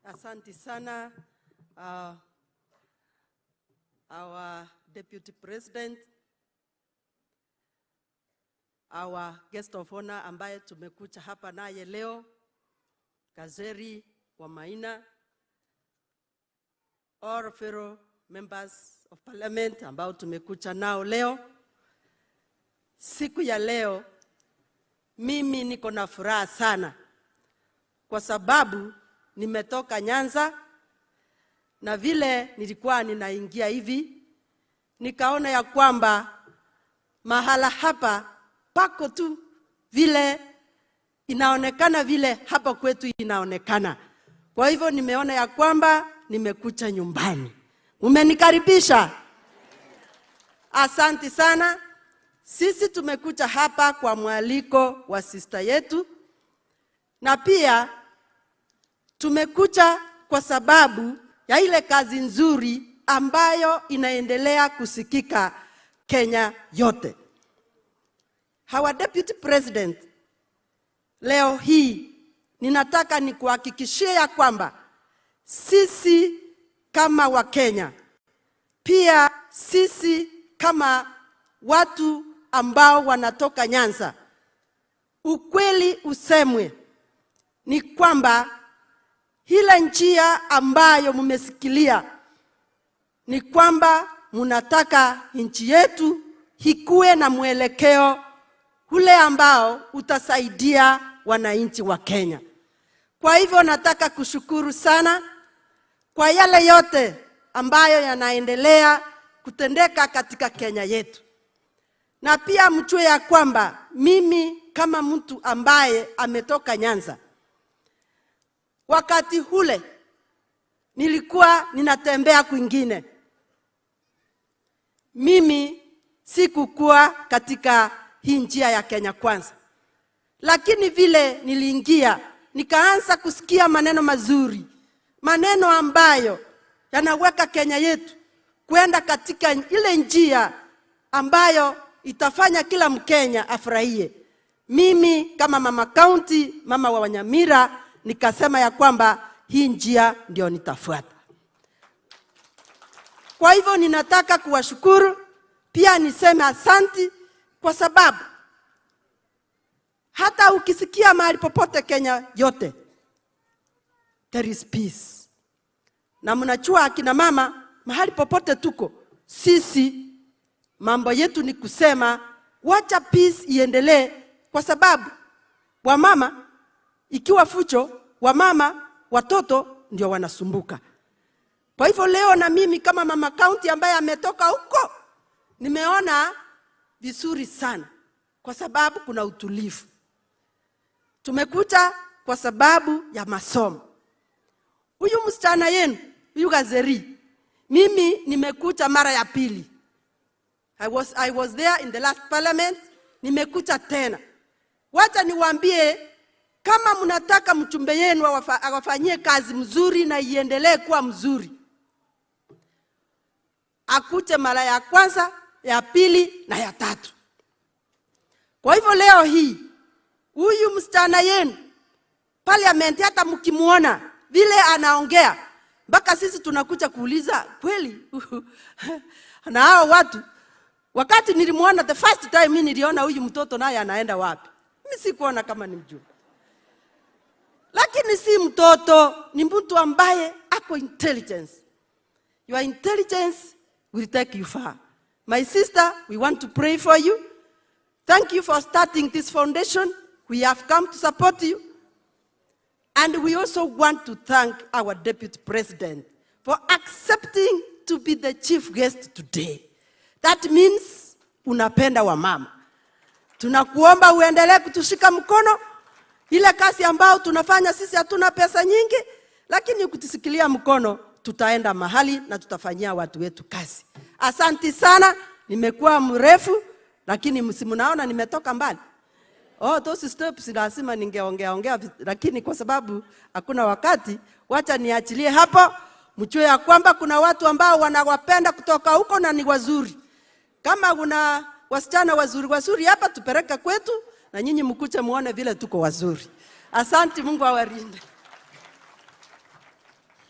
Asante sana, our Deputy President, our guest of honor ambaye tumekuja hapa naye leo, Kazeri wa Maina, all fellow members of parliament ambao tumekuja nao leo. Siku ya leo mimi niko na furaha sana kwa sababu nimetoka Nyanza, na vile nilikuwa ninaingia hivi nikaona ya kwamba mahala hapa pako tu vile inaonekana, vile hapa kwetu inaonekana. Kwa hivyo nimeona ya kwamba nimekuja nyumbani. Umenikaribisha. Asante sana. Sisi tumekuja hapa kwa mwaliko wa sister yetu, na pia tumekuja kwa sababu ya ile kazi nzuri ambayo inaendelea kusikika Kenya yote. Our Deputy President, leo hii ninataka nikuhakikishie ya kwamba sisi kama Wakenya, pia sisi kama watu ambao wanatoka Nyanza, ukweli usemwe ni kwamba ile njia ambayo mmesikilia ni kwamba mnataka nchi yetu ikuwe na mwelekeo ule ambao utasaidia wananchi wa Kenya. Kwa hivyo nataka kushukuru sana kwa yale yote ambayo yanaendelea kutendeka katika Kenya yetu. Na pia mjue ya kwamba mimi kama mtu ambaye ametoka Nyanza, wakati ule nilikuwa ninatembea kwingine. Mimi sikukuwa katika hii njia ya Kenya Kwanza, lakini vile niliingia nikaanza kusikia maneno mazuri, maneno ambayo yanaweka Kenya yetu kwenda katika ile njia ambayo itafanya kila Mkenya afurahie. Mimi kama mama county, mama wa Wanyamira, nikasema ya kwamba hii njia ndio nitafuata. Kwa hivyo ninataka kuwashukuru pia, niseme asanti kwa sababu hata ukisikia mahali popote Kenya yote, there is peace. Na mnajua akina mama, mahali popote tuko sisi, mambo yetu ni kusema wacha peace iendelee, kwa sababu wamama ikiwa fujo, wamama watoto ndio wanasumbuka. Kwa hivyo leo na mimi kama mama county ambaye ametoka huko, nimeona vizuri sana, kwa sababu kuna utulivu. Tumekuja kwa sababu ya masomo. Huyu msichana yenu huyu Gazeri, mimi nimekuja mara ya pili. I was there in the last parliament, nimekuja tena. Wacha niwaambie, kama mnataka mchumbe yenu awafanyie kazi mzuri na iendelee kuwa mzuri, akuje mara ya kwanza, ya pili na ya tatu. Kwa hivyo leo hii huyu msichana yenu parliament, hata mkimuona vile anaongea, mpaka sisi tunakuja kuuliza kweli na hao watu. Wakati nilimuona the first time, mimi niliona huyu mtoto naye anaenda wapi? Mimi sikuona kama ni mjumbe, lakini si mtoto, ni mtu ambaye ako intelligence. Your intelligence will take you far. My sister, we want to pray for you. Thank you for starting this foundation. We have come to support you. And we also want to thank our deputy president for accepting to be the chief guest today. That means unapenda wamama. Tunakuomba uendelee kutushika mkono. Ile kazi ambayo tunafanya sisi hatuna pesa nyingi, lakini ukitushikilia mkono tutaenda mahali na tutafanyia watu wetu kazi. Asanti sana, nimekuwa mrefu, lakini si mnaona nimetoka mbali. Oh, those steps lazima ningeongea ongea, lakini kwa sababu hakuna wakati, wacha niachilie hapo. Mjue ya kwamba kuna watu ambao wanawapenda kutoka huko na ni wazuri. Kama kuna wasichana wazuri wazuri hapa, tupeleke kwetu na nyinyi mkuje muone vile tuko wazuri. Asante, Mungu awalinde.